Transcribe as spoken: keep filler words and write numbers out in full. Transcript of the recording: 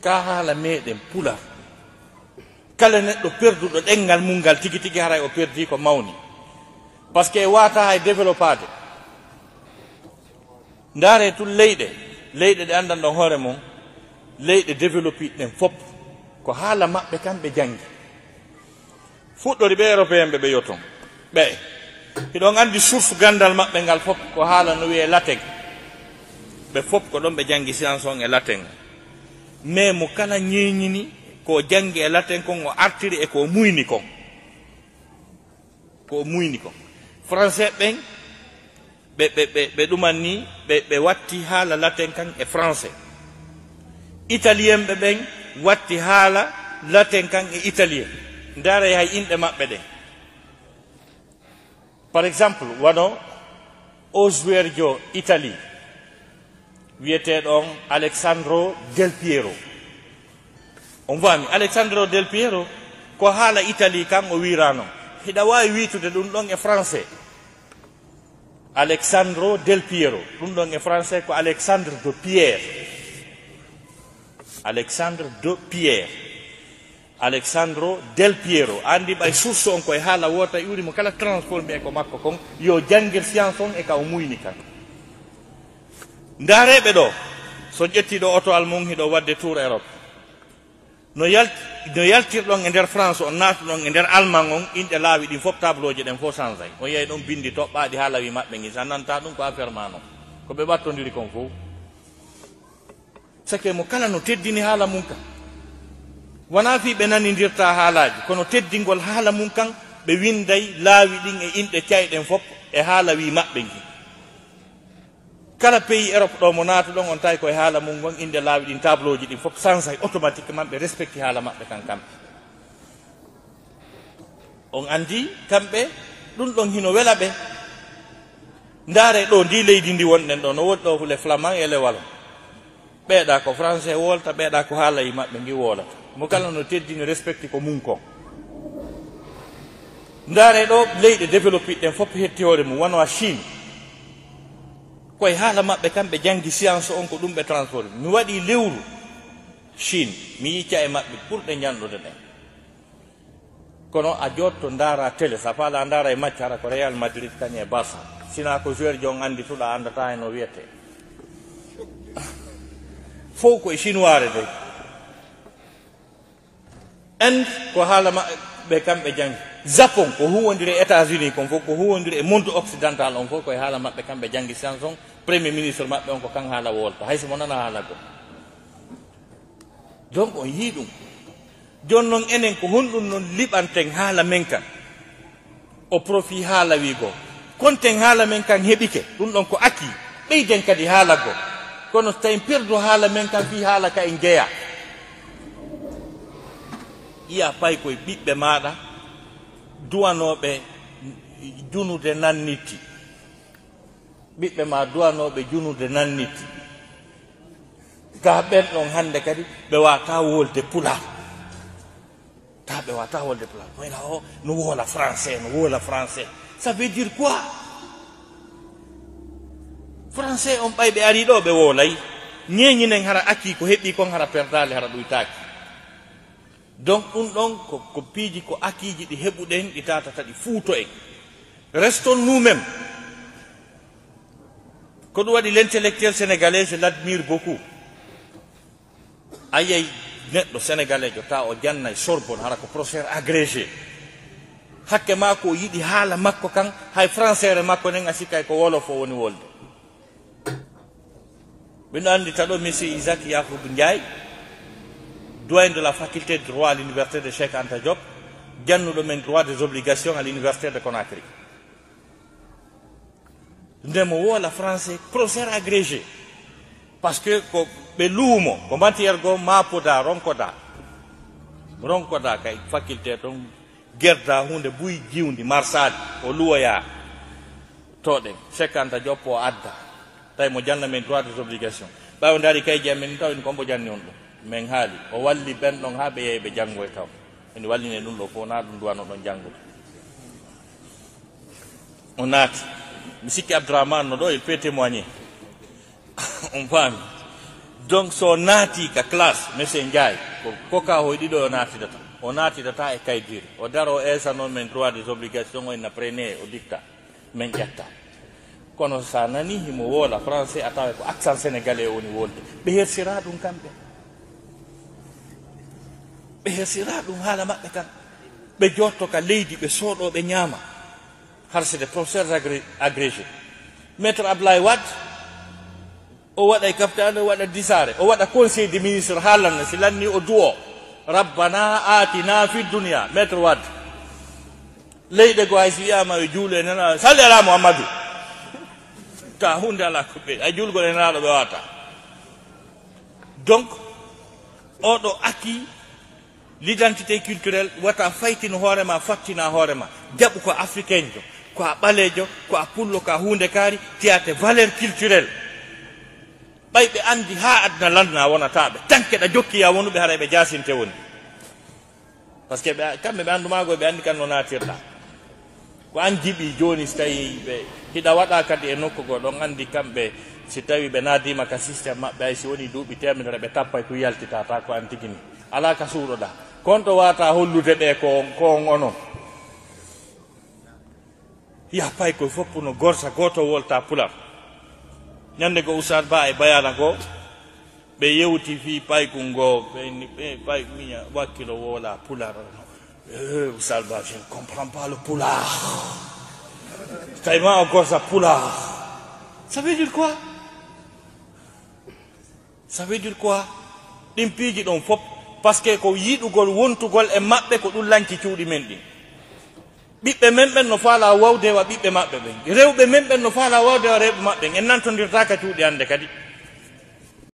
Ka haala meɗen Pular, kala neɗɗo perduɗo ɗenngal mum ngal tigi tigi, haray o perdii ko mawni. Parce que e waata hay développaade. Ndaare tun leyɗe, leyɗe ɗe anndan ɗon hoore mum, leyɗe développiiɗe ɗen fof, ko haala maɓɓe kan ɓe janngi. Fuɗɗori ɓe Européen ɓe, ɓe yoton. Ɓe, hiɗon anndi source ganndal maɓɓe ngal fof ko haala no wi'ee latin. Ɓe fof ko ɗon ɓe janngi science on e latin. Mais mo kala ñeeñini ko janngi e latin kon, o artiri e ko o muyni kon. Ko o muyni kon. Français ɓen, ɓe, ɓe, ɓe, ɓe ɗuman ni, ɓe, ɓe watti haala latin kan e français. Italien ɓe ɓen watti haala latin kan e italien. Ndaaree hay inɗe maɓɓe ɗen. Par exemple, wano o joueur jo Italie, wi'eteeɗo on Alexandro Del Piero. On faami? Alexandro Del Piero, ko haala Italie kan o wiiraano. Hiɗa waawi wiitude ɗum ɗon e français. Alexandro Del Piero, ɗum ɗon e français ko Alexandre de Pierre. Alexandre de Pierre. Alexandro Del Piero. Anndi ɓay source on koye haala woota iwri mo kala transformé ko makko kon, yo janngir science on e ka o muyni kan. Ndaareeɓe ɗo, so ƴetti ɗo oto al mum hiɗo waɗde tour Europe. No yalti, no yaltirɗon e nder France on, naatuɗon e nder Allemagne on, inɗe laawi ɗin fof, tableauji ɗen fof sansay. On yiyay ɗon binndi toɓɓaaɗi haala wi maɓɓe ngi, sa nanta ɗum ko affaire ma non. Ko ɓe ɓattondiri kon fof. Sake mo kala no teddini haala mum kan. Wonaa fii ɓe nanindirta haalaaji, kono teddingol haala mum kan, ɓe winday laawi ɗin e inɗe ca'e ɗen fof e haala wi maɓɓe ngi. Kala pays Europe ɗo mo naatuɗon, on tawi koye haala mum ngon, inɗe laawi ɗin, tableauji ɗin fof sansay automatiquement, ɓe respecti haala maɓɓe kan kamɓe. On anndi kamɓe, ɗum ɗon hino wela ɓe. Ndaare ɗo, ndi leydi ndi wonɗen ɗo, no woodi ɗo les Flamands et les Wallons. Ɓeeɗa ko français wolta, ɓeeɗa ko haala e maɓɓe ngi wolata. Mo kala no teddini, respecti ko mum kon. Ndaare ɗo, leyɗe développé ɗen fof hetti hoore mum, wano a Chine. Koye haala maɓɓe kamɓe janngi science on, ko ɗum ɓe transformé. Mi waɗi lewru Chine, mi yicca e maɓɓe ɓurɗe njanɗude ɗen. Kono a jotto ndaara télé, sa faala ndaara e match, hara ko Real Madrid kañum e Barça. Sina ko joueur jo on anndi tuɗa, anndata e no wiyete. Fow ko e chinoire de. Inde ko haala maɓɓe kamɓe janngi. Japon ko huwondiri e États-Unis kon fof, ko huwondiri e monde occidental on fof, ko e haala maɓɓe kamɓe janngi science on. Premier ministre maɓɓe on ko kan haala wolta, hay so mo nana haala goo. Donc on yii ɗum. Jooni noon enen ko honɗum noon liɓanten haala men kan? Au profit haala wi goo. Konten haala men kan heɓike, ɗum ɗon ko acquis. Ɓeyden kadi haala goo. Kono so tawi perdu haala men kan fii haala ka en jeyaa. Yiya pay koye ɓiɓɓe maaɗa duwanooɓe junude nannitti. Ɓiɓɓe ma duwanooɓe junude nannitti. Ka ɓen ɗon hannde kadi ɓe waata wolde pulaar. Ta ɓe waata wolde pulaar. Ko ina o no woola français, no woola français. Ça veut dire quoi? Français on ɓay ɓe ari ɗo ɓe woolay. Ñeeñinen hara acquis ko heɓi kon hara perdaali hara ɗuytaaki. Donc ɗum ɗon ko, ko piiji, ko acquis ji ɗi heɓuɗen, ɗi tatata ɗi fuuto en. Restons nous-mêmes. Ko ɗum waɗi l'intellectuel sénégalais, je l'admire beaucoup. A yiyay neɗɗo sénégalais jo ta o jannay Sorbonne, hara ko professeur agrégé. Hakke maa ko o yiɗi haala makko kan, hay français makko nden a sikkay ko wolof o woni wolde. Ɓe no anndi taɗo monsieur Isaac Yacoub Ndiaye, doyen de la faculté de droit à l'université de Cheikh Anta Diop, jannuɗo men droit des obligations à l'université de Conakry. Nde mo woola français, professeur agrégé. Parce que ko ɓe luumo, ko matière goo maapoda, ronkoda. Ronkoda kay faculté ton, gerda huunde buy jiwndi, marsaali, o luwoyaa. To ɗen, Cheikh Anta Diop o adda. Tawi mo janna men droit des obligations. Ɓaawo ndaari kay jam men taw en ko mbo janni on ɗum. Men haali, o walli ɓen ɗon haa ɓe yehi ɓe janngoy taw. En wallini ɗum ɗo fof, na ɗum duwano ɗon janngude. O naati. Mi sikki Abdourahmane no ɗo, il peut témoigner. On faami. Donc, so naati ka classe, monsieur Ndiaye, ko, ko ka hoy ɗiɗo o naatidata. O naatidata e kaydiri. O daro o esa noon men droit des obligations, o inna prene, o dicta. Men ƴetta. Kono sa nani himo woola français, a tawa ko accent sénégalais o woni wolde. Ɓe hersira ɗum kamɓe. Ɓe hersira ɗum haala maɓɓe kan. Ɓe jotto ka leydi, ɓe sooɗo, ɓe ñaama. Har c'est des professeurs agré-, agrégés. Maître Ablaye Wade, o waɗa e kaftane, o waɗa disaare, o waɗa conseil des ministres, haalanna si lanni o duwo. Rabbana atina fi dunya, maître Wade. Leyɗe goo hay si wiyama yo juulu e nena, salli ala Muhammadu. Ta hunde ala ko ɓe, ay juulgol e naaɗo ɓe wata. Donc, oɗo acquis, l'identité culturelle, wata faytino hoore ma, fattina hoore ma. Jaɓu ko africain jo, ko a ɓaleejo, ko a pullo, ko a huunde kaari, tiyate valeur culturelle. Ɓay ɓe anndi haa aduna lanna wonata ɓe. Tanke ɗa jokki ya wonuɓe haray ɓe jaasinte woni. Parce que ɓe, kamɓe ɓe anndu maago, ɓe anndi kan no naatirɗa. Ko an jiɓi jooni, si tawi ɓe, hiɗa waɗa kadi e nokku goo, ɗon anndi kamɓe, si tawi ɓe naadiima ka système maɓɓe, hay si woni duuɓi teemedere, ɓe tappay tu yaltitata ko an tigi ni. Alaa ka suuɗoɗa. Kon to wata hollude ɓe ko, ko on onon. Ya pay ko fof no gorsa gooto wolta pular. Ñande go Oustaz Ba e bayana go, ɓe yewti fii paykun goo, ɓe inni, ɓe pay-, miña wakkilo woola pular. Eh, Oustaz Ba, je ne comprends pas le pular. Tawi ma o gorsa pular. Ça veut dire quoi? Ça veut dire quoi? Ɗin piiji ɗon fof, parce que ko yiɗugol wontugol e maɓɓe ko ɗum lanci cuuɗi men ɗin. Ɓiɓɓe men ɓen no faala wawde wa ɓiɓɓe maɓɓe ɓen. Rewɓe men ɓen no faala wawde wa rewɓe maɓɓe ɓen. En nantondirtaa ka cuuɗi hannde kadi.